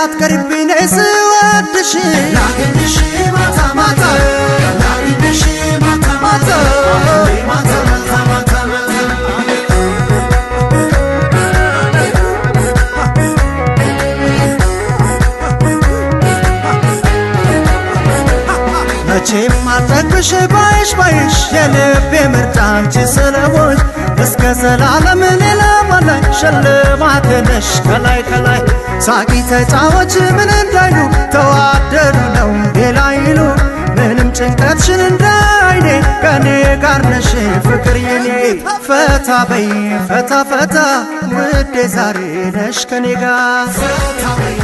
እንዳትቀሪብኝ ነይ ስወድሽ። ላግኝሽ ማታ ማታ፣ ላግኝሽ ማታ ማታ፣ ማታ ማታ ማታ ማታ። መቼም አልጠግብሽ ባይሽ ባይሽ፣ የልቤ ምርጫ አንቺ ስለሆንሽ፣ እስከ ዘላለም ሌላ ማላይ፣ ሽልማቴ ነሽ ከላይ ከላይ። ሳቂ ተጫወች ምን እንዳይሉ፣ ተዋደዱ ነው ሌላ ይሉ፣ ምንም ጭንቀትሽን እንዳይኔ፣ ከኔ ጋር ነሽ ፍቅር የኔ። ፈታ በይ ፈታ ፈታ ውዴ፣ ዛሬ ነሽ ከኔ ጋር። ፈታ በይ።